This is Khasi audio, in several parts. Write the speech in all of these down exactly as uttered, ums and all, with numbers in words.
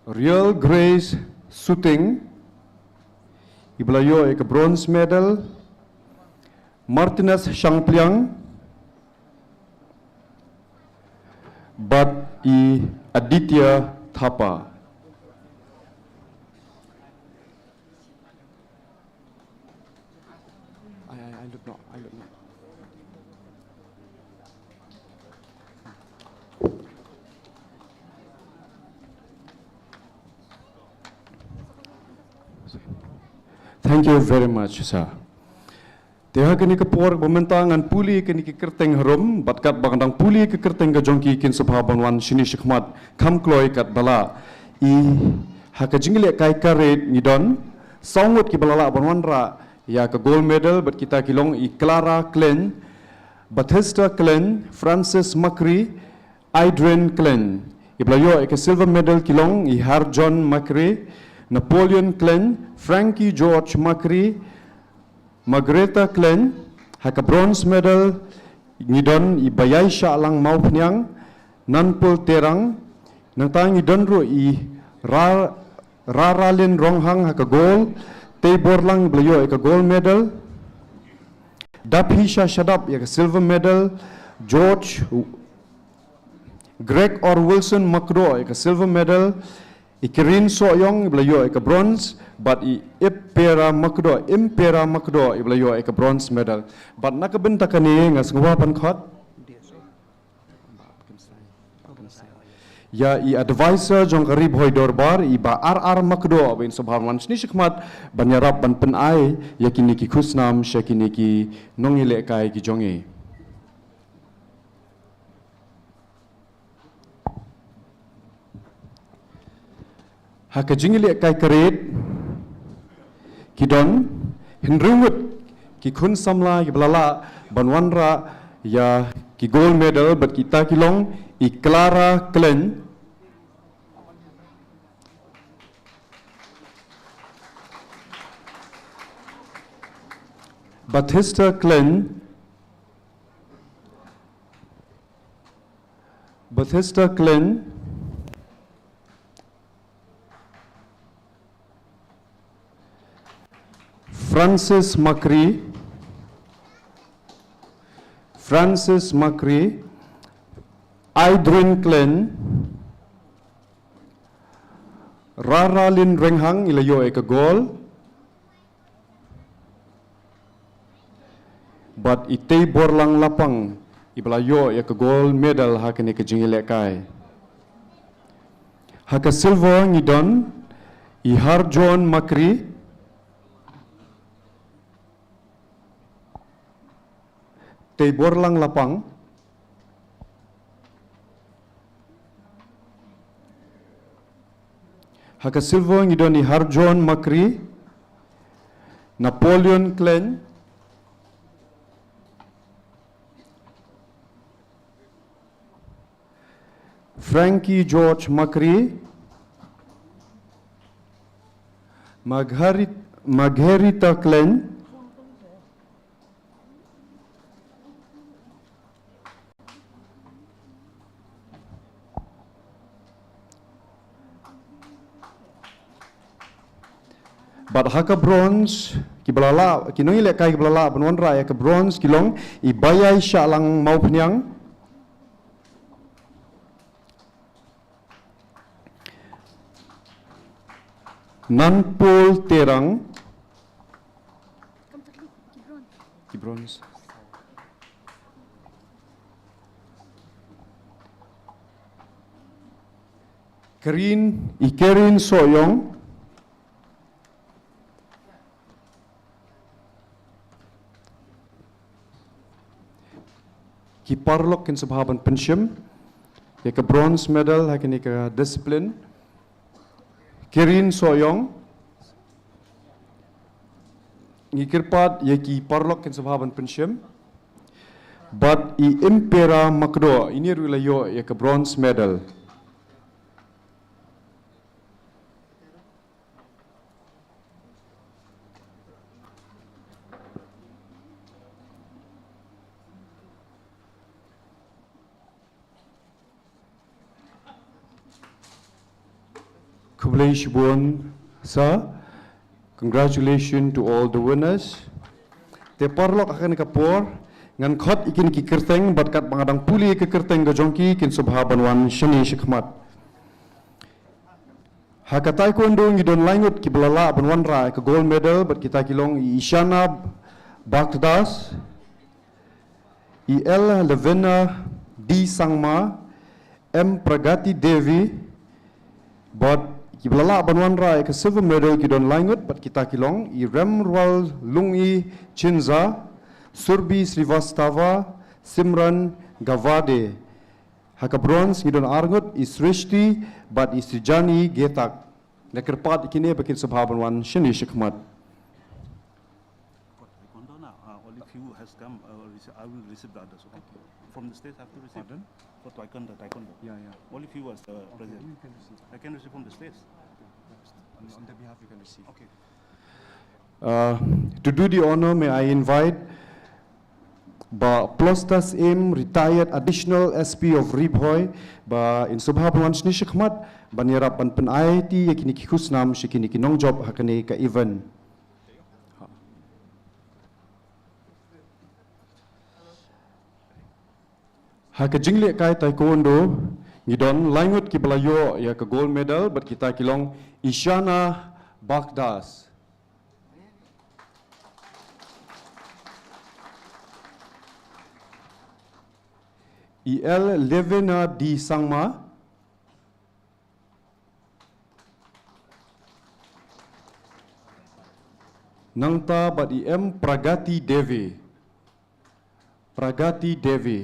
Real Grace Suting, iba la ïoh ïa ka bronze medal. Martinus Shangpliang bad i Aditya Thapa. Thank you very much, sir. Te ha kane ka por ba mynta ngan pule kane ka kyrteng harum, bad katba nga dang pule ka kyrteng ka jong ki, kin sa bha ban wan shane shakhmat kham kloi katba lah. I ha ka jingïalehkai ka rit ngi don saw ngut kiba la lah ban wanrah ïa ka gold medal, bad kita ki long i Clara Klein, Bethesda Klein, Francis Makri, Adrian Klein. Iba la ïoh ïa ka silver medal ki long i Harjon Makri, Napoleon Klein, Frankie George Makri, Margareta Klein. Ha ka bronze medal ngi don i Baïaishahlang Mawphniang, Nanpul Terang. Nangta ngi don ruh i Ra-, Raralin Ronghang ha ka gold, Teiborlang ba la ïoh ïa ka gold medal. Daphisha Shadap ïa ka silver medal, George Greg or Wilson Makdoh ïa ka silver medal, i Kirin Sohiong iba la ïoh ïa ka bronze, bad i Impera Makdoh, Impera Makdoh iba la ïoh ïa ka bronze medal. Bad na ka bynta kane nga sngewbha ban khot ïa i advisor jong ka Ri Bhoi Dorbar, i Bah R R Makdoh, ba in sa bha wan shane shakhmat ban ïarap ban pynai ïa kine ki khusnam sha kine ki nongïalehkai ki jong ngi. Ha ka jingïalehkai ka rit ki don hynriew ngut ki khun samla kiba la lah ban wanrah ïa ki gold medal, bad kita ki long i Clara Klein, Bethesda Klein, Bethesda Klein, Francis Makri, Francis Makri, Idrin Klein, Raralin Renghang i la ïoh ïa ka gold, bad i Teiborlang Lapang iba la ïoh ïa ka gold medal ha kane ka jingïalehkai. Ha ka silver ngi don i Harjon Makri, Teiborlang Lapang. Ha ka silver ngi don i Harjon Makri, Napoleon Klein, Frankie George Makri, Margarit-, Margarita Klein, bad ha ka bronze, kiba la lah, ki nongïalehkai kiba la lah ban wanrah ïa ka bronze ki long i Baïaishahlang Mawphniang, Nanpul Terang, ki bronze, Kerin, i Kerin Sohiong. Ki paralok kin sa bha ban pynshim ïa ka bronze medal ha kane ka discipline. Kerin Sohiong. Ngi kyrpad ïa ki paralok kin sa bha ban pynshim. Bad i Impera Makdoh, ine ruh i la ïoh ïa ka bronze medal. Khublei shibun, sir. Congratulations to all the winners. Te paralok, ha kane ka por ngan khot ïa kine ki kyrteng bad katba nga dang pule ïa ka kyrteng ka jong ki, kin sngewbha ban wan shane shakhmat. Ha ka taekwondo ngi don lai ngut kiba la lah ban wanrah ïa ka gold medal bad kita ki long i Ishana Bakdas, i L Levena D Sangma, M Pragati Devi, bad kiba la lah ban wanrah ïa ka silver medal ki don lai ngut bad kita ki long i Remrual Lungi Chinza, Surbi Srivastava, Simran Gavade. Ha ka bronze ngi don ar ngut, i Srishti bad i Srijani Getak. Nga kyrpad ïa kine ba kin sngewbha ban wan shane shakhmat. For taekwondo na, uh, only few has come, uh, rece-, I will receive the others, okay? From the stage I have to receive. Pardon? For taekwondo, taekwondo. Yeah, yeah. Only few was, uh, present. You can receive. I can receive from the stage. On, on their behalf, you can receive. Okay. Uh, to do the honor, may I invite Bah Plostas Im, retired additional S P of Ri Bhoi, ba in sngewbha ban wan shane shakhmat ban ïarap ban pyn-aiti ïa kine ki khusnam sha kine ki nongjop ha kane ka event. Ha ka jinglehkai taekwondo ngi don lai ngut kiba la ïoh ïa ka gold medal bad kita ki long Ishana Bakdas, i L Levena D Sangma, nangta bad i M Pragati Devi. Pragati Devi.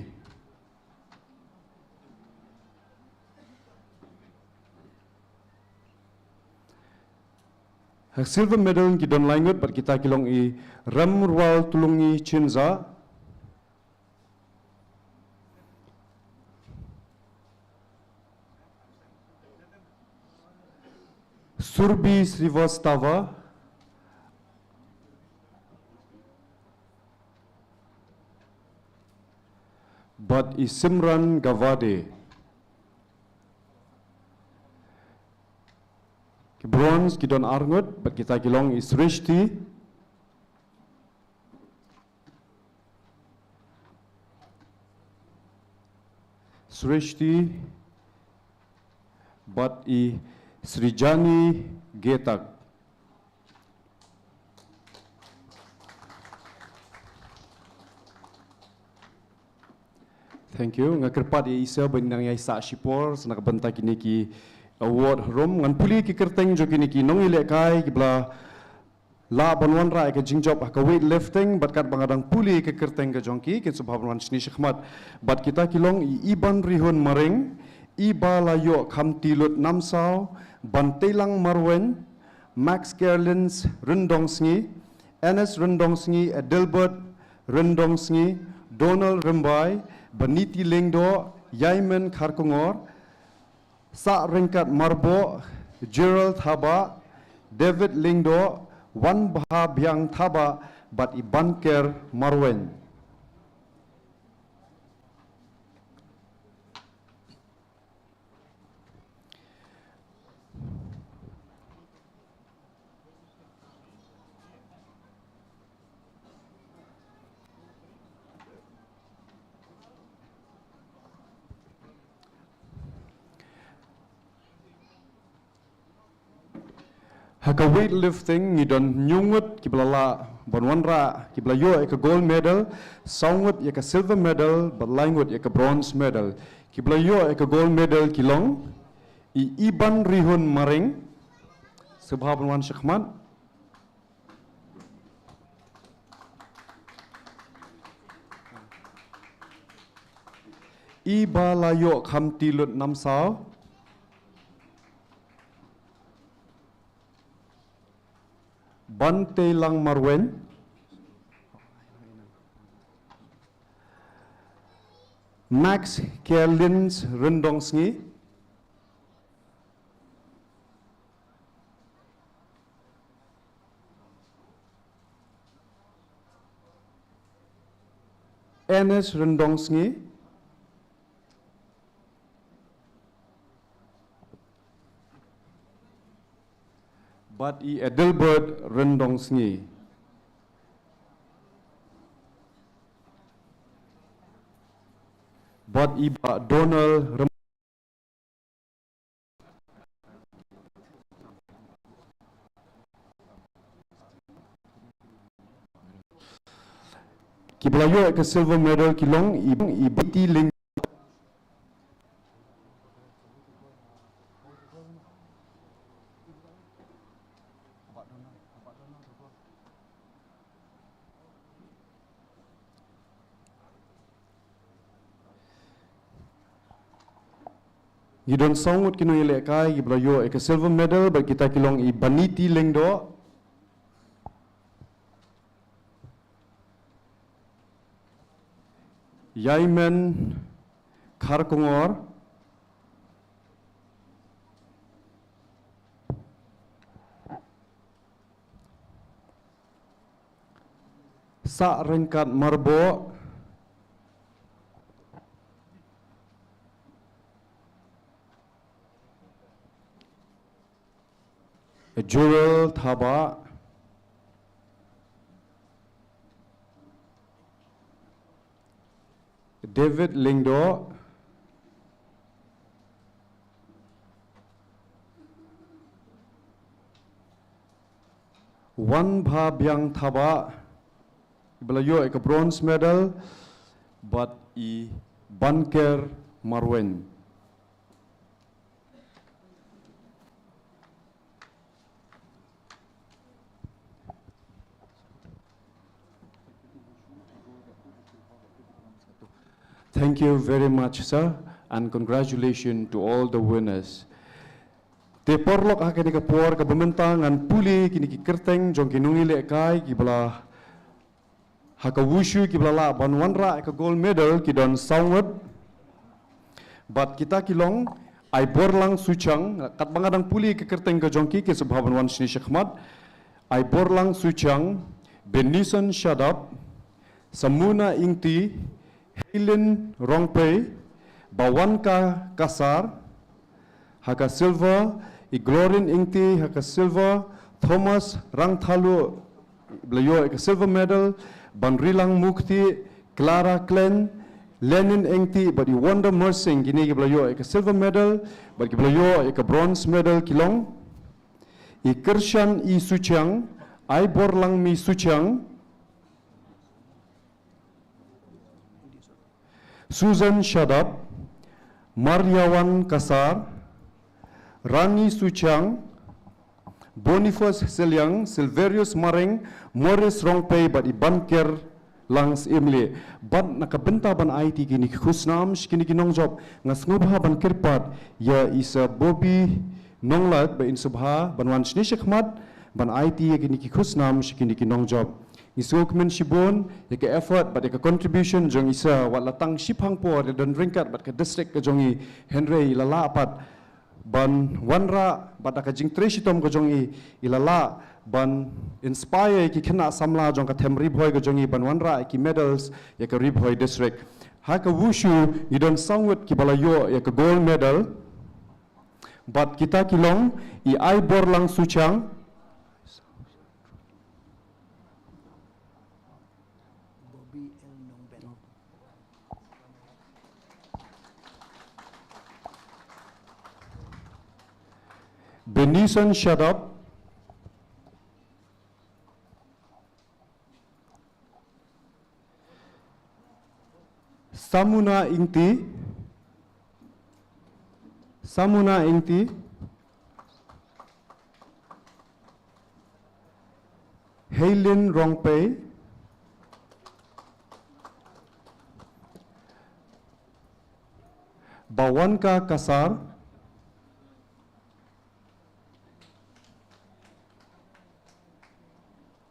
Ha silver medal ngi don lai ngut bad kita ki long i Remrual Tulungi Chinza, Surbi Srivastava, bad i Simran Gavade. Ki bronze ki don ar ngut bad kita ki long i Srishti, Srishti bad i Srijani Getak. Thank you. Nga kyrpad ïa i sir ban nang ïai sah shipor sa na ka bynta kine ki award harum. Ngan pule ki kyrteng jong kine ki nongïalehkai kiba la lah ban wanrah ïa ka jingjop ha ka weightlifting, bad katba nga dang pule ïa ka kyrteng ka jong ki, kin sngewbha ban wan shane shakhmat. Bad kita ki long i Iban Rihun Maring, Iba Layoh Khamtilut Namsaw, Banteilang Marwein, Max Kerlins Ryndongsngi, Ernest Ryndongsngi, Adelbert Ryndongsngi, Donald Rymbai, Baniti Lyngdoh, Yaimen Kharkongor, Sah Ryngkat Marboh, Gerald Thabah, David Lyngdoh, Wanbha Biang Thabah, bad i Banker Marwein. Ha ka weightlifting ngi don hynñiew ngut kiba la lah ban wanrah, kiba la ïoh ïa ka gold medal, saw ngut ïa ka silver medal, bad lai ngut ïa ka bronze medal. Kiba la ïoh ïa ka gold medal ki long i Iban Rihun Maring, sngewbha ban wan shakhmat. Iba Layoh Khamtilut Namsaw, Banteilang Marwein, Max Kerlins Ryndongsngi, Ernest Ryndongsngi, Bad i Adelbert Ryndongsngi. Bad i Bah Donald Rem- Ki ba la ïoh ïa ka silver medal ki long i, i Biti Ling. Ngi don saw ngut ki nongïalehkai ki ba la ïoh ïa ka silver medal, bad kita ki long i Baniti Lyngdoh, Ïaimen Kharkongor, Sah Ryngkat Marboh, Jurel Thabah, David Lyngdoh, Wanbhabiang Thabah, ba la ïoh ïa ka bronze medal, bad i Banker Marwein. Thank you very much, sir, and congratulations to all the winners. Te paralok, ha kane ka por kaba mynta ngan pule kine ki kyrteng jong ki nongïalehkai ki ba la ha ka wushu ki ba la lah ban wanrah ïa ka gold medal, ki don saw ngut. Bad kita ki long Aiborlang Suchiang, katba nga dang pule ïa ka kyrteng ka jong ki, ki sngewbha ban wan shane shakhmat. Aiborlang Suchiang, Benison Shadap, Samuna Ingti, Helen Rongpei, Bawanka Kasar, ha ka silver, i Glorin Ingti, ha ka silver, Thomas Rangthalu, ba la ïoh ïa ka silver medal, Banrilang Mukti, Clara Klen, Lenin Ingti, bad i Wonder Mersing, kine ki ba la ïoh ïa ka silver medal, bad ki ba la ïoh ïa ka bronze medal ki long i Kyrshan I Suchiang, Aiborlang Mi Suchiang, Susan Shadap, Mariawan Kasar, Rani Suchiang, Boniface Seliang, Silverius Mareng, Morris Rongpei, bad i Banker Lang Syiemlieh. Bad na ka bynta ban aiti kine ki khusnam sha kine ki nongjop, nga sngewbha ban kyrpad ïa i Sir Bobby Nonglait ba in sngewbha ban wan shane shakhmat ban aiti ïa kine ki khusnam sha kine ki nongjop. Ngi sngewkmen shibun ïa ka effort bad ïa ka contribution jong i Sir, wat la tang shiphang por ïa don ryngkat bad ka district ka jong i, hynrei i la lah pat ban wanrah bad da ka jingtrei shitom ka jong i, i la lah ban inspire ïa ki khynnah samla jong ka them Ri Bhoi ka jong i ban wanrah ïa ki medals ïa ka Ri Bhoi district. Ha ka wushu ngi don saw ngut ki ba la ïoh ïa ka gold medal. Bad kita ki long i Aiborlang Suchiang, Benison Shadap, Samuna Ingti, Samuna Ingti, Helen Rongpei, Bawanka Kasar,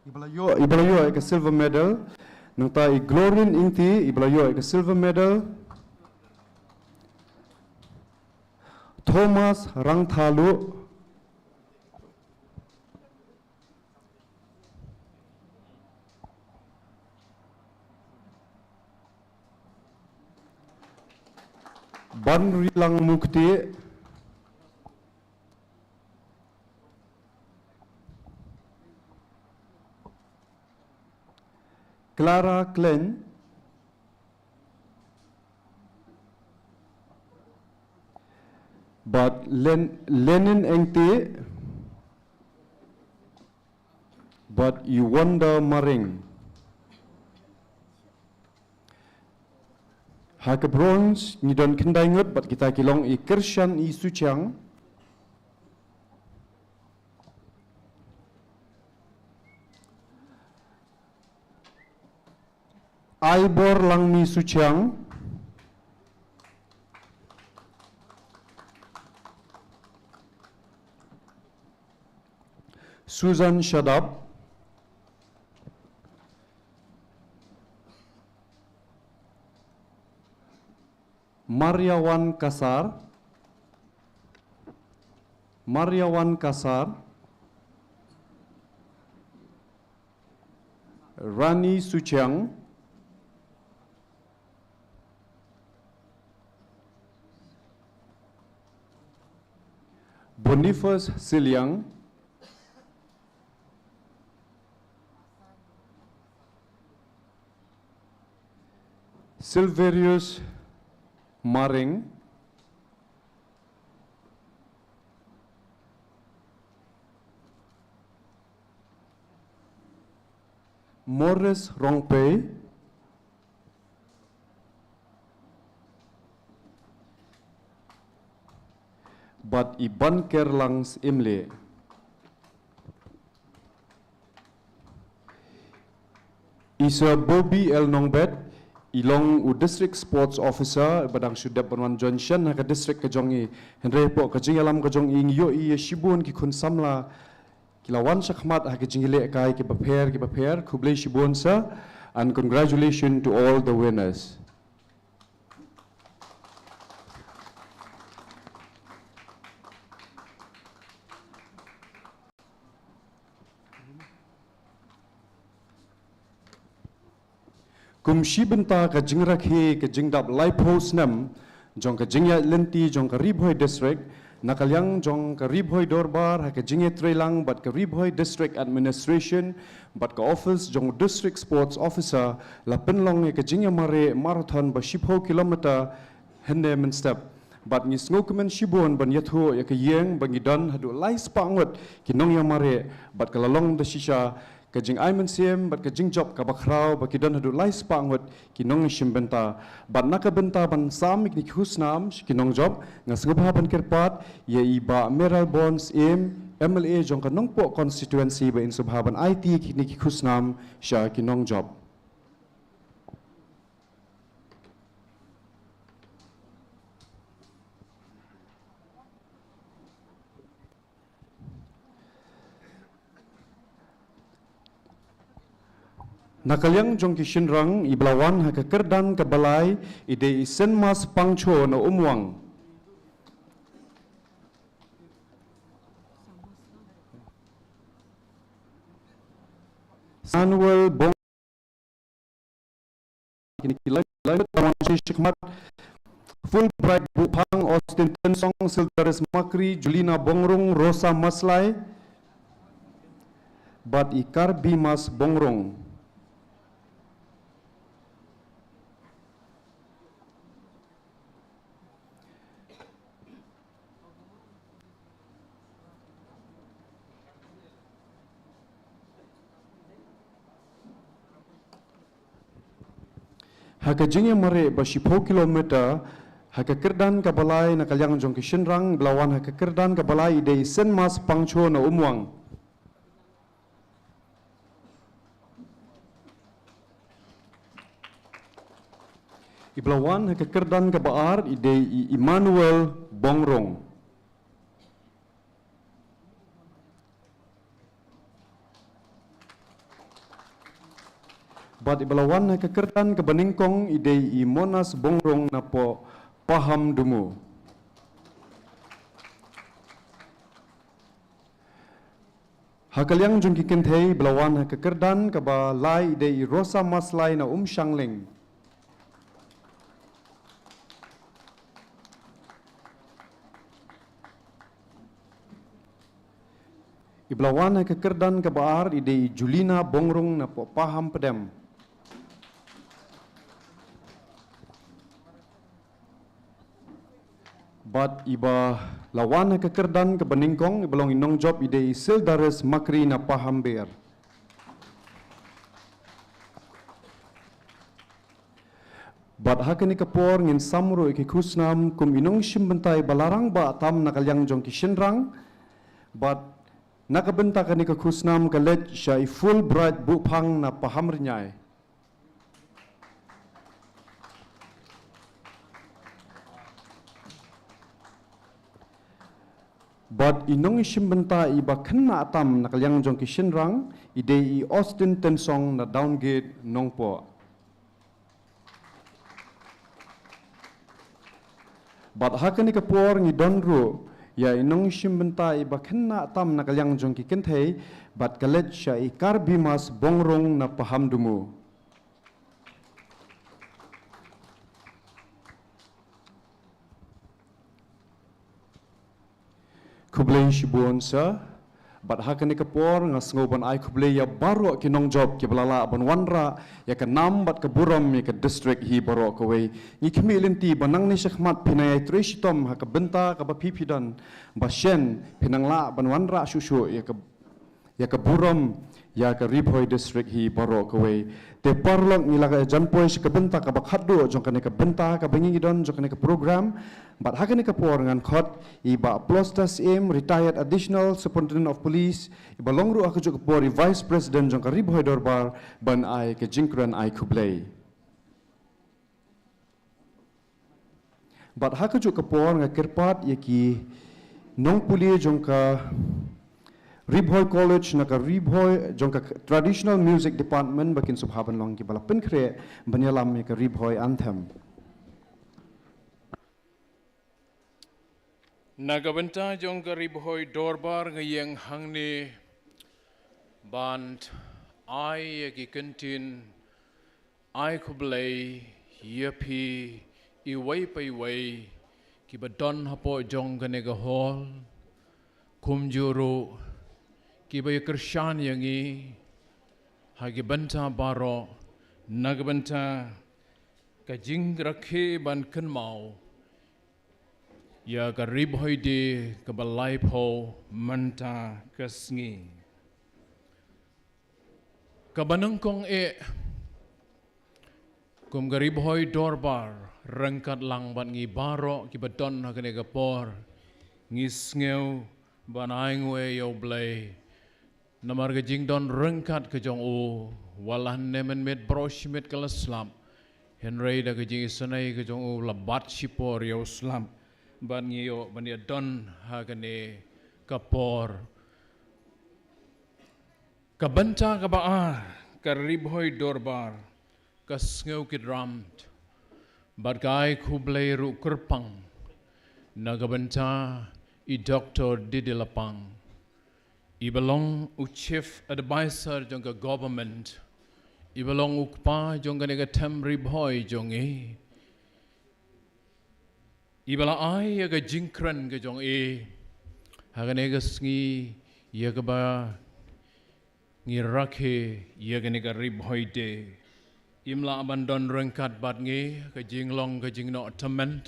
i ba la ïoh, i ba la ïoh ïa ka silver medal. Nangta i Glorin Ingti, i ba la ïoh ïa ka silver medal. Thomas Rangthalu, Banrilang Mukti, Clara Klein, bad Len-, Lenin Engti, bad Iwanda Maring. Ha ka bronze ngi don khyndai ngut bad kita ki long i Kirshan i Suchiang, Aibor Langmi Suchiang, Susan Shadap, Mariawan Kasar, Mariawan Kasar, Rani Suchiang, Boniface Siliang, Silverius Maring, Morris Rongpei, bad i Bankerlang Syiemlieh. I Sir Bobby L Nongbet, i long u District Sports Officer, ba dang shu dep ban wan join shen ha ka district ka jong i. Hynrei hapoh ka jingïalam ka jong i ngi ïohi ïa shibun ki khun samla ki la wan shakhmat ha ki jingïalehkai kiba pher kiba pher. Khublei shibun sir, and congratulations to all the winners. Kum shi bynta ka jingrakhe ka jingdap laiphew snem jong ka jingïaid lynti jong ka Ri Bhoi District, na ka liang jong ka Ri Bhoi Dorbar ha ka jingïatreilang bad ka Ri Bhoi District Administration bad ka office jong u District Sports Officer, la pynlong ïa ka jingïamareh marathon ba shiphew kilometer hynne mynstep. Bad ngi sngewkmen shibun ban ïathuh ïa ka ïing ba ngi don haduh lai spah ngut ki nongïamareh, bad ka la long da shisha ka jingai mynsiem bad ka jingjop kaba khraw ba ki don haduh lai spah ngut ki nongïashim bynta. Bad na ka bynta ban sam ïa kine ki khusnam sha ki nongjop, nga sngewbha ban kyrpad ïa i Bah Mayralborn Syiem, M L A jong ka Nongpoh constituency, ba in sngewbha ban aiti ïa kine ki khusnam sha ki nongjop. Na ka liang jong ki shynrang, iba la wan ha ka kyrdan kaba lai i dei i Senmas Pangcho na Umwang. Samuel Bong Kine ki lai, lai, tawan shi shikmat. Fulbright Buphang, Austin Tensong, Sildaris Makri, Julina Bongrung, Rosa Maslai, bad i Karbimas Bongrung. Ha ka jingïamareh ba shiphew kilometer, ha ka kyrdan kaba lai na ka liang jong ki shynrang, ba la wan ha ka kyrdan kaba lai i dei i Senmas Pangcho na Umwang. Iba la wan ha ka kyrdan kaba ar i dei i Emmanuel Bongrung. Bad iba la wan ha ka kyrdan kaba nyngkong i dei i Monas Bongrung napoh Pahamdumu. Ha ka liang jong ki kynthei, ba la wan ha ka kyrdan kaba lai i dei i Rosa Maslai na Umshangling. Iba la wan ha ka kyrdan kaba ar i dei i Julina Bongrung napoh Pahampdem. Bad iba la wan ha ka kyrdan kaba nyngkong, iba long i nongjop, i dei i Sildaris Makri na Pahamber. Bad ha kane ka por ngin sam ruh ïa ki khusnam kum i nongshim bynta iba la rangbah tam na ka liang jong ki shynrang. Bad na ka bynta kane ka khusnam ka leit sha i Fulbright Buhphang na Pahamrynjai. Bad i nongshim bynta iba khynnah tam na ka liang jong ki shynrang, i dei i Austin Tynsong na Downgate Nongpoh. Bad ha kane ka por ngi don ruh ïa i nongshim bynta iba khynnah tam na ka liang jong ki kynthei, bad ka leit sha i Karbimas Bongrung na Pahamdumu. Khublei shibun sir. Bad ha kane ka por nga sngew ban ai khublei ïa baroh ki nongjop kiba la lah ban wanrah ïa ka nam bad ka burom ïa ka district hi baroh kawei. Ngi khmih lynti ba nangne shakhmat phin nang ïai trei shitom ha ka bynta kaba phi phi don, ba shen phin nang lah ban wanrah shuh shuh ïa ka ïa ka burom ïa ka Ri Bhoi District hi baroh kawei. Te paralok, ngi la ka jan poi sha ka bynta kaba khatduh jong kane ka bynta kaba ngi don jong kane ka program. Bad ha kane ka por ngan khot i Bah Plosta Syiem, Retired Additional Superintendent of Police, iba long ruh ha kajuh ka por i Vice President jong ka Ri Bhoi Dorbar, ban ai ka jingkren ai khublei. Bad ha kajuh ka por nga kyrpad ïa ki nongpule jong ka Ri Bhoi College, na ka Ri Bhoi, jong ka Traditional Music Department, ba kin sngewbha ban long kiba la pynkhreh ban ïalam ïa ka Ri Bhoi Anthem. Na ka bynta jong ka Ri Bhoi Dorbar nga ïeng hangne ban ai ïa ki kyntien ai khublei ïa phi iwei pa iwei kiba don hapoh jong kane ka hall, kumjuh ruh kiba ïa kyrshan ïa ngi ha ki bynta baroh, na ka bynta ka jingrakhe ban kynmaw ïa ka Ri Bhoi Day kaba laiphew mynta ka sngi. Kaba nyngkong eh, kum ka Ri Bhoi Dorbar, ryngkat lang bad ngi baroh kiba don ha kane ka por, ngi sngew ban ai nguh ïa U Blei namar ka jingdon ryngkat ka jong u. Wat la hynne mynmiet baroh shi miet ka la slap, hynrei da ka jingisynei ka jong u la bat shipor ïa u slap, bad ngi ïoh ban ïa don ha kane ka por. Ka bynta kaba ar, ka Ri Bhoi Dorbar ka sngew kit ram bad ka ai khublei ruh kyrpang na ka bynta i Doktor D D Lapang, iba long u Chief Advisor jong ka Government, iba long u kpa jong kane ka them Ri Bhoi jong ngi, iba la ai ïa ka jingkren ka jong i ha kane ka sngi ïa kaba ngi rakhe ïa kane ka Ri Bhoi Day. Im lah ban don ryngkat bad ngi ka jinglong ka jingnoh tymmen,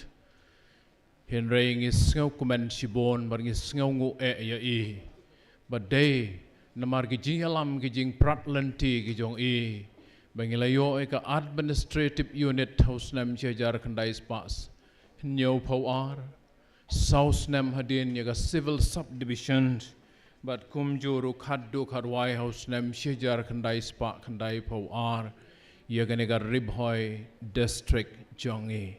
hynrei ngi sngewkmen shibun bad ngi sngewnguh eh ïa i. Bad dei namar ki jingïalam ki jingprat lynti ki jong i ba ngi la ïoh ïa ka Administrative Unit ha u snem shi hajar khyndai spah hynñiewphew ar, saw snem hadien ïa ka Civil Subdivision, bad kumjuh ruh khatduh khatwai ha u snem shi hajar khyndai spah khyndaiphew ar ïa kane ka Ri Bhoi District jong i.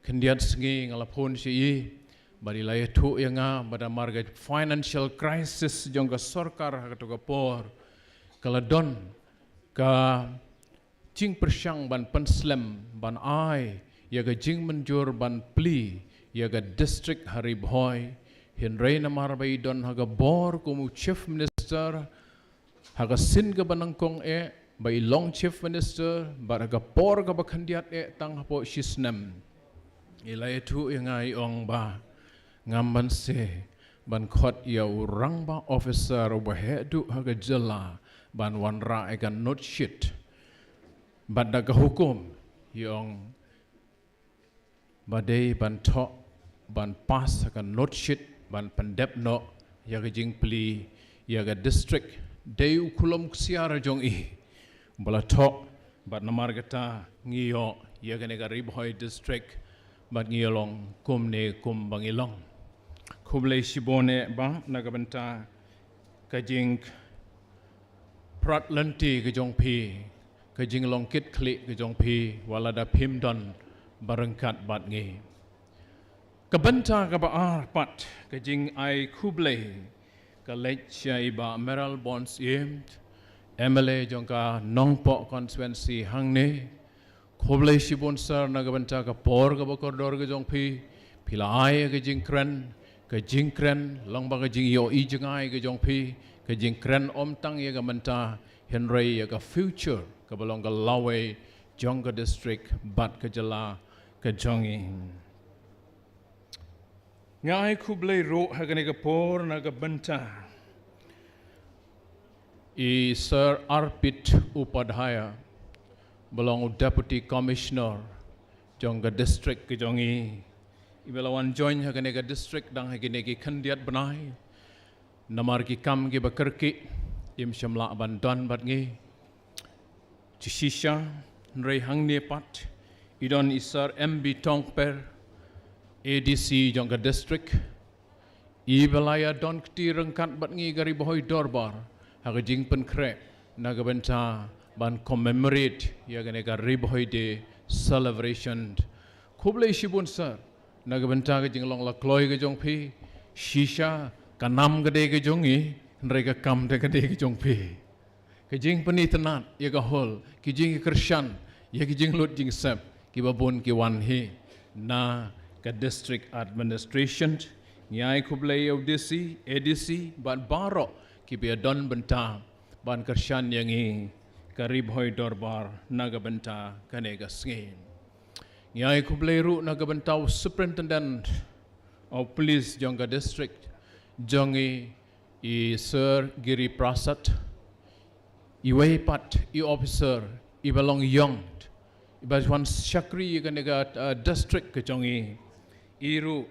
Khyndiat sngi nga la phone sha i bad i la ïathuh ïa nga ba namar ka financial crisis jong ka sorkar ha kato ka por, ka la don ka jingpyrshang ban pynslem ban ai ïa ka jingmynjur ban plie ïa ka district ha Ri Bhoi. Hynrei namar ba i don ha ka bor kum u Chief Minister ha ka sien kaba nyngkong eh ba i long Chief Minister, bad ha ka por kaba khyndiat eh tang hapoh shi snem, i la ïathuh ïa nga, i ong ba ngam banse ban khot ïa u rangbah officer uba heh duh ha ka jylla ban wanrah ïa ka note sheet. Bad da ka hukum, i ong ba dei ban thoh ban pass ha ka note sheet ban pyndep noh ïa ka jingplie ïa ka district. Dei u khulom ksiar jong i ba la thoh, bad namar kata ngi ïoh ïa kane ka Ri Bhoi District bad ngi ïa long kumne kumba ngi long. Khublei shibun eh Bah na ka bynta ka jingprat lynti ka jong phi, ka jinglong kit khlieh ka jong phi wat lada phim don ba ryngkat bad ngi. Ka bynta kaba ar pat, ka jingai khublei ka leit sha i Bah Mayralborn Syiem, M L A jong ka Nongpoh constituency hangne. Khublei shibun sir na ka bynta ka por kaba kordor ka jong phi. Phi la ai ka jingkren, ka jingkren lyngba ka jingïohi jngai ka jong phi, ka jingkren ym tang ïa ka mynta hynrei ïa ka future kaba long ka lawei jong ka district bad ka jylla ka jong i. Nga ai khublei ruh ha kane ka por na ka bynta i Sir Arpit Upadhyaya, ba long u Deputy Commissioner jong ka district ka jong i, iba la wan join ha kane ka district dang ha kine ki khyndiat bnai. Namar ki kam kiba kyrkieh, im shym lah ban don bad ngi shisha. Hynrei hangne pat i don i Sir M B Tongper, A D C jong ka district, iba la ïa don kti ryngkat bad ngi ka Ri Bhoi Dorbar ha ka jingpynkhreh na ka bynta ban commemorate ïa kane ka Ri Bhoi Day celebration. Khublei shibun sir na ka bynta ka jinglong la kloi ka jong phi. Shisha ka nam ka dei ka jong i, hynrei ka kam te ka dei ka jong phi. Ka jingpynitynnad ïa ka hall, ki jingkyrshan ïa ki jinglut jingsep kiba bun ki wan hi na ka district administration. Ngi ai khublei ïa u D C, A D C bad baroh kiba ïa don bynta ban kyrshan ïa ngi ka Ri Bhoi Dorbar na ka bynta kane ka sngi. Ngi ai khublei ruh na ka bynta u Superintendent of Police jong ka district jong i, i Sir Giri Prasad, iwei pat i officer iba long ïong, iba wan shakri ïa kane ka, uh, district ka jong i. I ruh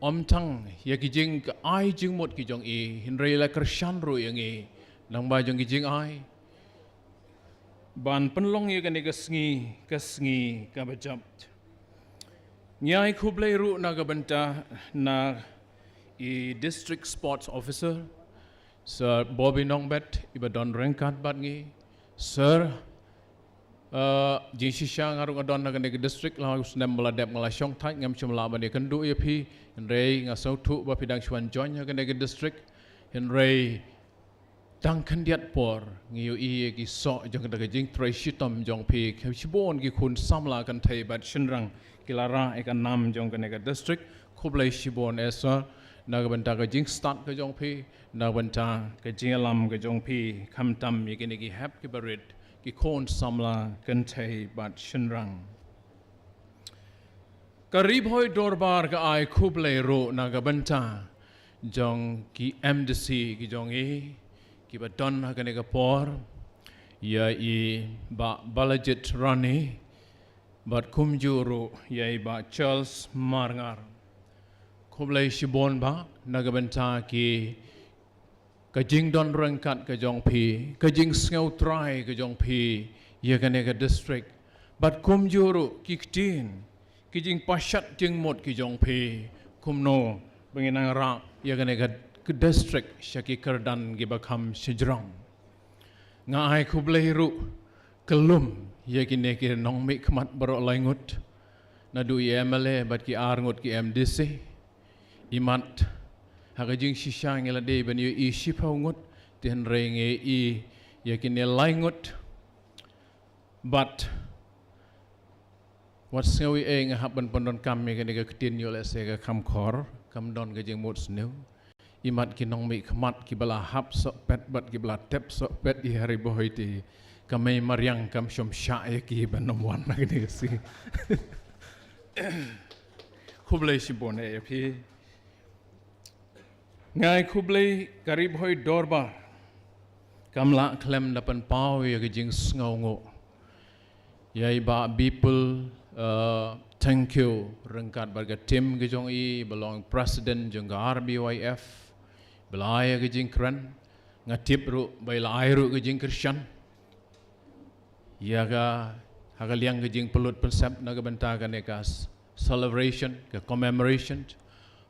ym tang ïa ki jingai jingmut ki jong i, hynrei la kyrshan ruh ïa ngi nangba jong ki jingai ban pynlong ïa kane ka sngi ka sngi kaba jop. Ngi ai khublei ruh na ka bynta na i District Sports Officer Sir Bobby Nongbet iba don ryngkat bad ngi. Sir, uh, jingshisha nga ruh nga don ha kane ka district, la u snem ba la dep nga la shong thait, ngam shym lah ban ïakynduh ïa phi. Hynrei nga sngewthuh ba phi dang shu wan join ha kane ka district. Hynrei tang khyndiat por ngi ïohi ïa ki soh jong ka jingtrei shitom jong phi. Ki shibun ki khun samla kynthei bad shynrang ki la rah ïa ka nam jong kane ka district. Khublei shibun eh sir na ka bynta ka jingstad ka jong phi, na ka bynta ka jingïalam ka jong phi, khamtam ïa kine ki hep kiba rit, ki khun samla kynthei bad shynrang. Ka Ri Bhoi Dorbar ka ai khublei ruh na ka bynta jong ki M D C ki jong i kiba don ha kane ka por, ïa i Bah Balajied Rani bad kumjuh ruh ïa i Bah Charles Marngar. Khublei shibun Bah na ka bynta ki ka jingdon ryngkat ka jong phi, ka jingsngew trai ka jong phi ïa kane ka district, bad kumjuh ruh ki ktien, ki jingpashat jingmut ki jong phi, kumno ba ngin nang rah ïa kane ka, ka district sha ki kyrdan kiba kham shajrong. Nga ai khublei ruh kyllum ïa kine ki nongmihkhmat baroh lai ngut, naduh i M L A bad ki ar ngut ki M D C. Imat ha ka jingshisha ngi la dei ban ïohi shiphew ngut, te hynrei ngi ïohi ïa kine lai ngut. Bad wat sngew ei ei nga hap ban pyndonkam ïa kane ka ktien ïoh lehse ka kham khor, kam don ka jingmut sniew. Imat ki nongmihkhmat kiba la hap sohpet bad kiba la tep sohpet ïa Ri Bhoi te, ka mei mariang kam shym shah ïa ki ban ym wan na kane ka sngi. Khublei shibun eh ïa phi. Nga ai khublei, ka Ri Bhoi Dorbar kam lah khlem da pynpaw ïa ka jingsngewnguh ïa i Bah Bipul Uh, thank you ryngkat bad ka team ka jong i, ba long president jong ka R B Y F, ba la ai ka jingkren. Nga tip ruh ba i la ai ruh ka jingkyrshan ïa ka, ha ka liang ka jingpynlut pynsep na ka bynta kane ka s-, celebration, ka commemoration.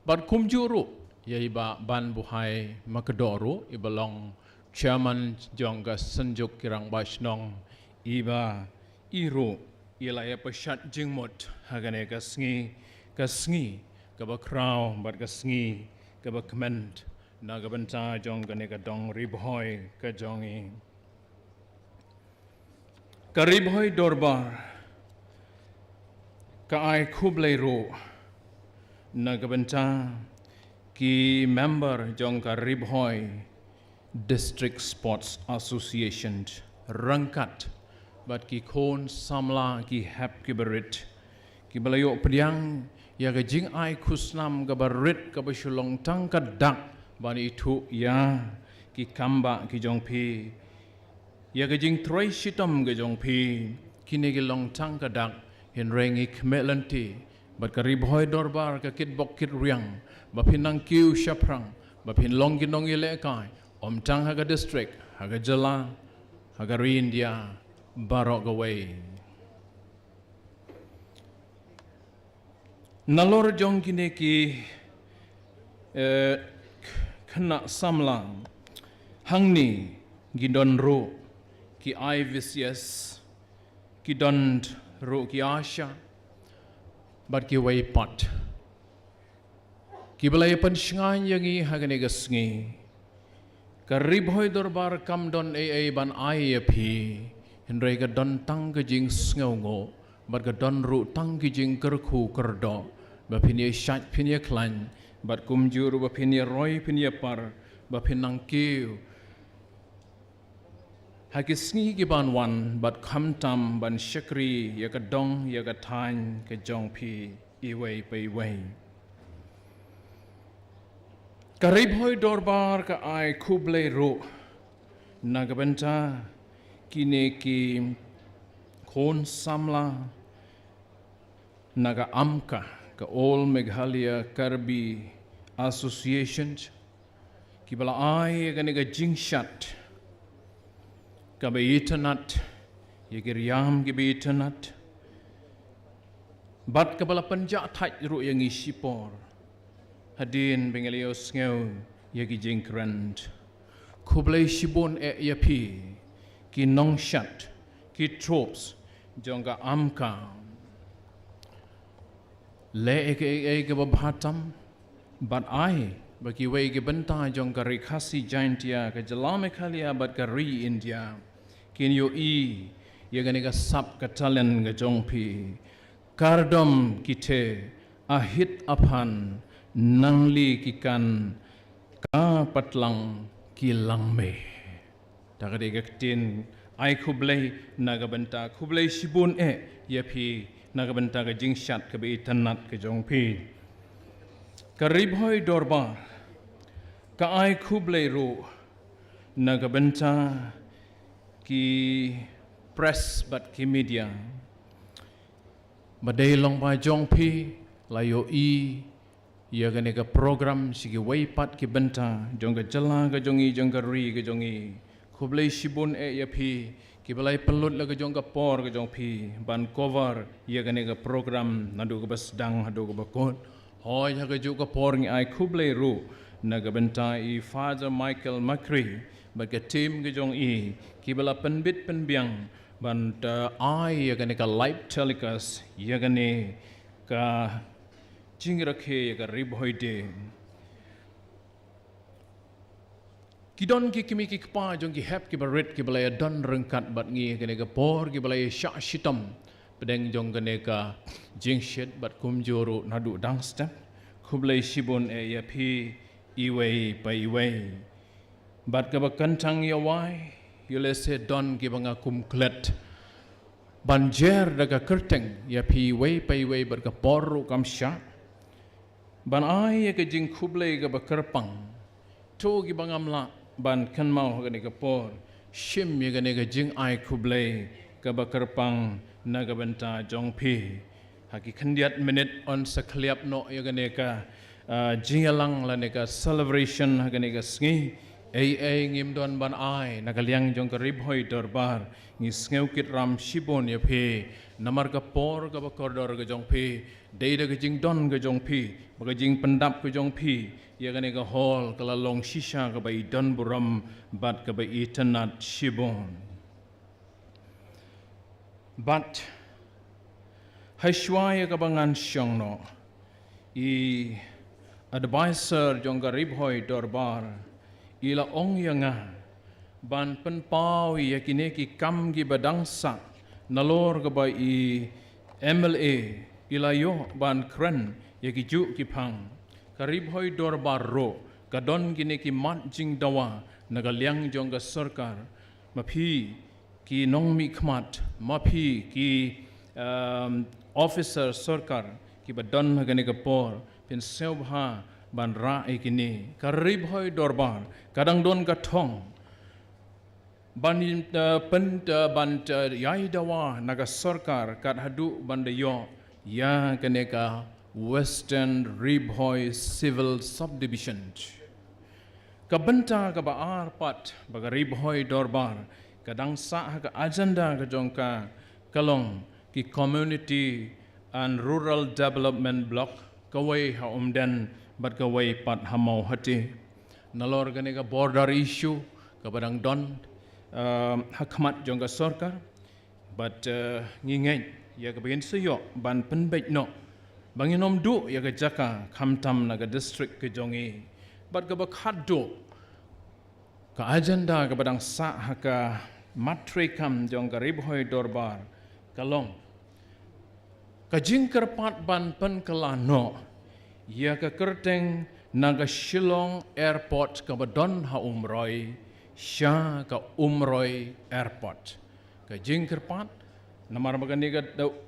Bad kumjuh ruh ïa i Bah Banbuhai Makdoh ruh, i ba long chairman jong ka Synjuk ki Rangbah Shnong, i ba i ruh i la ïa pynshad jingmut ha kane ka sngi, ka sngi kaba khraw bad ka sngi kaba kmen na ka bynta jong kane ka dong Ri Bhoi ka jong i. Ka Ri Bhoi Dorbar ka ai khublei ruh na ka bynta ki member jong ka Ri Bhoi District Sports Association ryngkat bad ki khun samla, ki hep ki barit, ki ba la ïoh pdiang ïa ka jingai khusnam kaba rit, kaba shu long tang ka dak ban ithuh ïa ki kam bah ki jong phi, ïa ka jingtrei shitom ka jong phi. Kine ki long tang ka dak, hynrei ngi khmih lynti bad ka Ri Bhoi Dorbar ka kitbok kitrwiang, ba phin nang kiew shaphrang, ba phin long ki nongïalehkai, ym tang ha ka district, ha ka jylla, ha ka ri India baroh kawei. Nalor jong kine ki, eh, khynnah samla, hangne ki don ruh ki I V C S, ki don ruh ki ASHA, bad kiwei pat ki ba la ïa pynshngaiñ ïa ngi ha kane ka sngi. Ka Ri Bhoi Dorbar kam don ei ei ban ai ïa phi, hynrei ka don tang ka jingsngewnguh, bad ka don ruh tang ki jingkyrkhu kyrdoh, ba phin ïa shait phin ïa khlaiñ, bad kumjuh ruh ba phin ïa roi phin ïa par, ba phin nang kiew ha ki sngi ki ban wan, bad khamtam ban shakri ïa ka dong ïa ka thaiñ ka jong phi iwei pa iwei. Ka Ri Bhoi Dorbar ka ai khublei ruh na ka bynta kine ki khun samla na ka AMKA, ka All Meghalaya Karbi Association, ki ba la ai ïa kane ka jingshad kaba itynnad ïa ki riam kiba itynnad, bad ka ba la pynjah thait ruh ïa ngi shipor hadien ba ngi la ïohsngew ïa ki jingkren. Khublei shibun eh ïa phi ki nongshad, ki troops jong ka AMKA. Leh ïa kaei kaei kaba bha tam, bad ai ba kiwei ki bynta jong ka Ri Khasi Jaintia, ka jylla Meghalaya bad ka ri India kin ïohi ïa kane ka sap ka talent ka jong phi. Kardom ki theh, ahit aphan, nangli ki kan, ka patlang ki langmei. Ta ka dei ka ktien ai khublei na ka bynta, khublei shibun eh ïa phi na ka bynta ka jingshad kaba itynnad ka jong phi. Ka Ri Bhoi Dorbar ka ai khublei ruh na ka bynta ki press bad ki media. Ba dei long ba jong phi la ïohi ïa kane ka program sha kiwei pat ki bynta jong ka jylla ka jong i, jong ka ri ka jong i. Khublei shibun eh ïa phi ki ba la ïa pynlut la ka jong ka por ka jong phi ban cover ïa kane ka program naduh kaba sdang haduh kaba kut. Hooid, ha kajuh ka por ngi ai khublei ruh na ka bynta i Father Michael Makri bad ka team ka jong i ki ba la pynbit pynbiang ban, eh, ai ïa kane ka live telecast ïa kane ka jingrakhe ïa ka Ri Bhoi Day. Ki don ki kmie ki kpa jong ki hep ki barit ki ba la ïa don ryngkat bad ngi ha kane ka por, ki ba la ïa shah shitom pdeng jong kane ka jingshit bad kumjuh ruh naduh dang step. Khublei shibun eh ïa phi iwei pa iwei. Bad kaba kyntang ïa wai, ïa lehse don ki ba nga kum klet ban jer da ka kyrteng ïa phi iwei pa iwei, bad ka por ruh kam shah ban ai ïa ka jingkhublei kaba kyrpang. To ki ba ngam lah ban kynmaw ha kane ka por, shim ïa kane ka jingai khublei kaba kyrpang na ka bynta jong phi. Ha ki khyndiat minit yn sa khliap noh ïa kane ka, ah, jingïalang lane ka celebration ha kane ka sngi. Ei ei ngim don ban ai na ka liang jong ka Ri Bhoi Dorbar, ngi sngew kit ram shibun ïa phi namar ka por kaba kordor ka jong phi. Dei da ka jingdon ka jong phi bad ka jingpyndap ka jong phi ïa kane ka hall ka la long shisha kaba i don burom bad kaba i tynnad shibun. Bad ha shuwa ïa kaba ngan shong noh, i advisor jong ka Ri Bhoi Dorbar i la ong ïa nga ban pynpaw ïa kine ki kam kiba dang sah nalor kaba i M L A i la ïoh ban kren ïa ki juh ki phang. Ka Ri Bhoi Dorbar ruh ka don kine ki mat jingdawa na ka liang jong ka sorkar. Ma phi ki nongmihkhmat, ma phi ki, um, officer sorkar kiba don ha kane ka por, phin sngewbha ban rah ïa kine. Ka Ri Bhoi Dorbar ka dang don ka thong ban, uh, pyn, uh, ban, uh, ïai dawa na ka sorkar kat haduh ban da ïoh ïa kane ka Western Ri Bhoi Civil Subdivision. Ka bynta kaba ar pat ba ka Ri Bhoi Dorbar ka dang sah ha ka agenda ka jong ka, ka long ki Community and Rural Development Block, kawei ha Umden bad kawei pat ha Mawhati. Nalor kane ka border issue kaba dang don, um, ha khmat jong ka sorkar, bad, uh, ngi ngeit ïa kaba ngin sa ïoh ban pynbeit noh ba ngin ym duh ïa ka jaka khamtam na ka district ka jong ngi. Bad kaba khatduh, ka agenda kaba dang sah ha ka mat treikam jong ka Ri Bhoi Dorbar ka long ka jingkyrpad ban pynkylla noh ïa ka kyrteng na ka Shillong Airport kaba don ha Umroi sha ka Umroi Airport. Ka jingkyrpad namar ba kane ka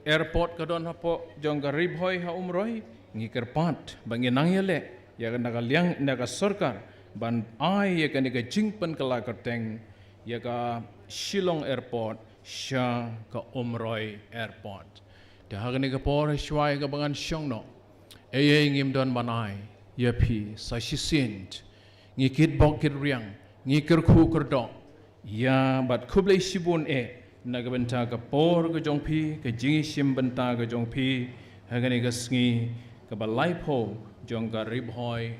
airport ka don hapoh jong ka Ri Bhoi ha Umroi, ngi kyrpad ba ngin nang ïaleh ïa ka na ka liang na ka sorkar ban ai ïa kane ka jingpynkylla kyrteng ïa ka Shillong Airport sha ka Umroi Airport. Te ha kane ka por ha shuwa ïa kaba ngan shong noh, ei ei ngim don ban ai ïa phi sa shisien. Ngi kitbok kitriang, ngi kyrkhu kyrdoh ïa bad khublei shibun eh na ka bynta ka por ka jong phi, ka jingïashim bynta ka jong phi ha kane ka sngi kaba laiphew jong ka Ri Bhoi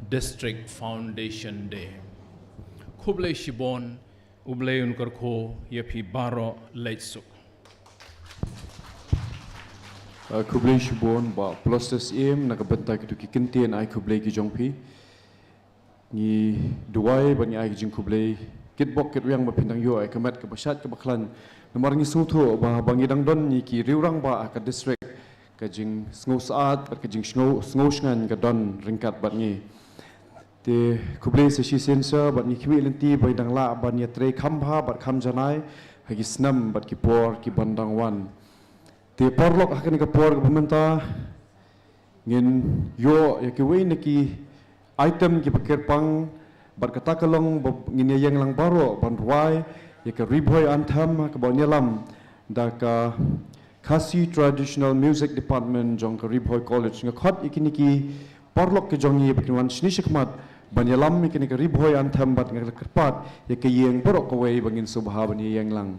District Foundation Day. Khublei shibun, U Blei un kyrkhu ïa phi baroh, leit suk. Uh, khublei shibun Bah Ploster Syiem na ka bynta kito ki kyntien ai khublei ki jong phi. Ngi duwai bad ngi ai ka jingkhublei kitbok kitriang ba phin dang ïoh ïa ka met kaba shait kaba khlaiñ. Namar ngi sngewthuh ba, ba ngi dang don ngi ki rangbah ha ka district, ka jingsngewsyaid bad ka jingsngew, sngewsngaiñ ka don ryngkat bad ngi. Te khublei sa shisien sha bad ngi khmih lynti ba ngi dang lah ban ïatrei kham bha bad kham janai ha ki snem bad ki por ki ban dang wan. Te paralok, ha kane ka por kaba mynta ngin ïoh ïa kiwei na ki item kiba kyrpang bad kata ka long ba ngin ïa ïeng lang baroh ban rwai ïa ka Ri Bhoi Anthem kaba ïalam da ka Khasi Traditional Music Department jong ka Ri Bhoi College. Nga khot ïa kine ki paralok ki jong ngi ba kin wan shane shakhmat ban ïalam ïa kane ka Ri Bhoi Anthem bad nga kyrpad ïa ka ïing baroh kawei ba ngin sngewbha ban ïa ïeng lang.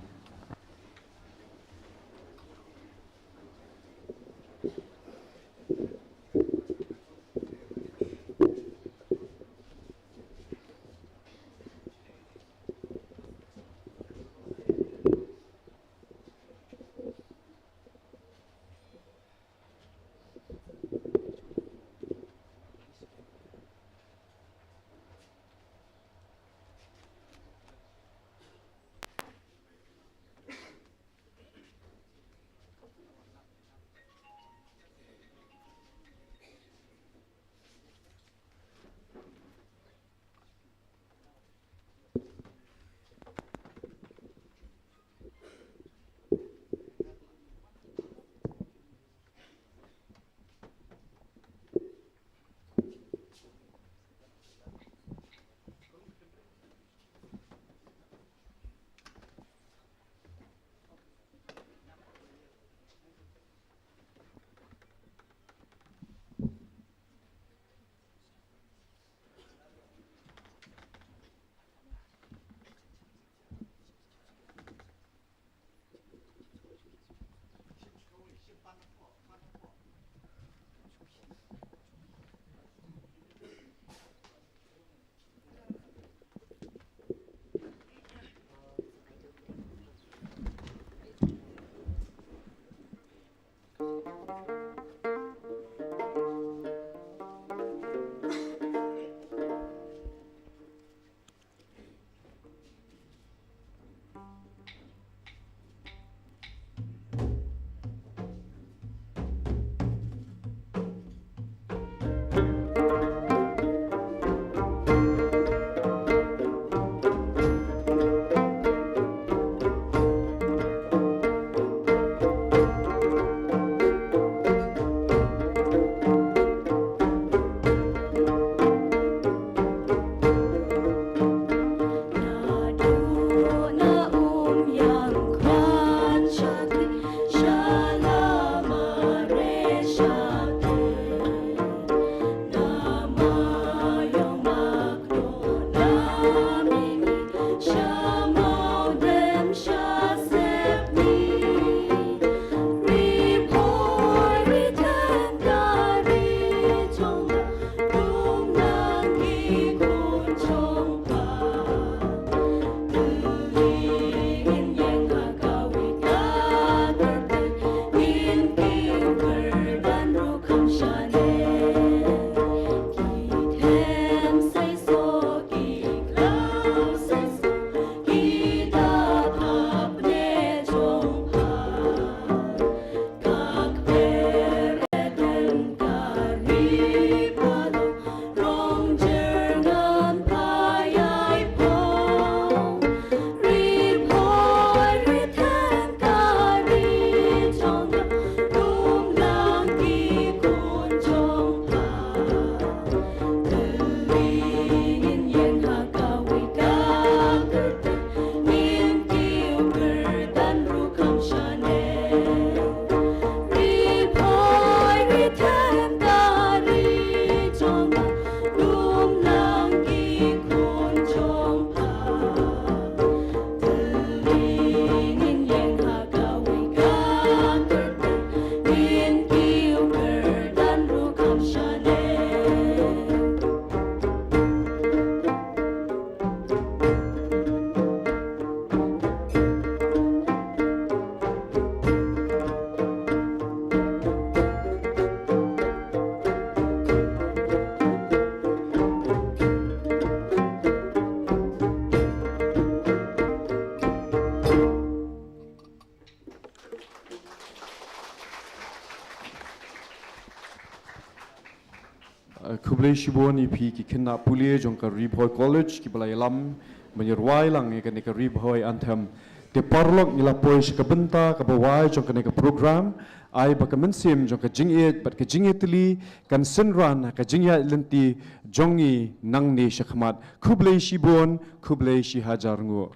Uh, khublei shibun ïa phi ki khynnah pule jong ka Ri Bhoi College kiba la ïalam ban ïarwai lang ïa kane ka Ri Bhoi Anthem. Te paralok, ngi la poi sha ka bynta kaba wai jong kane ka program. Ai ba ka mynsiem jong ka jingïeit bad ka jingïatylli kan synran ha ka jingïaid lynti jong ngi nangne shakhmat. Khublei shibun, khublei shihajar nguh.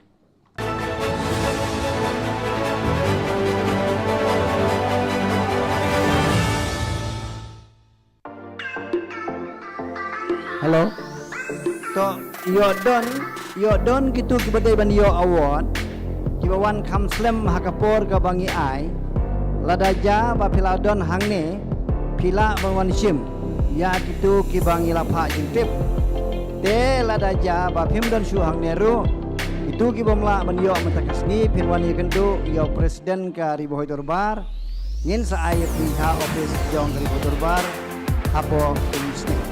Hello. To, ïoh don, ïoh don kitu kiba dei ban ïoh award, kiba wan kham slem ha ka por kaba ngi ai. Lada ja ba phi la don hangne, phi lah ban wan shim ïa kitu kiba ngi la phah jingtip. Te lada ja ba phim don shuh hangne ruh, kitu kibym lah ban ïoh mynta ka sngi, phin wan ïakynduh ïa u President ka Ri Bhoi Dorbar. Ngin sa ai ïa phi ha office jong ka Ri Bhoi Dorbar hapoh umsneng.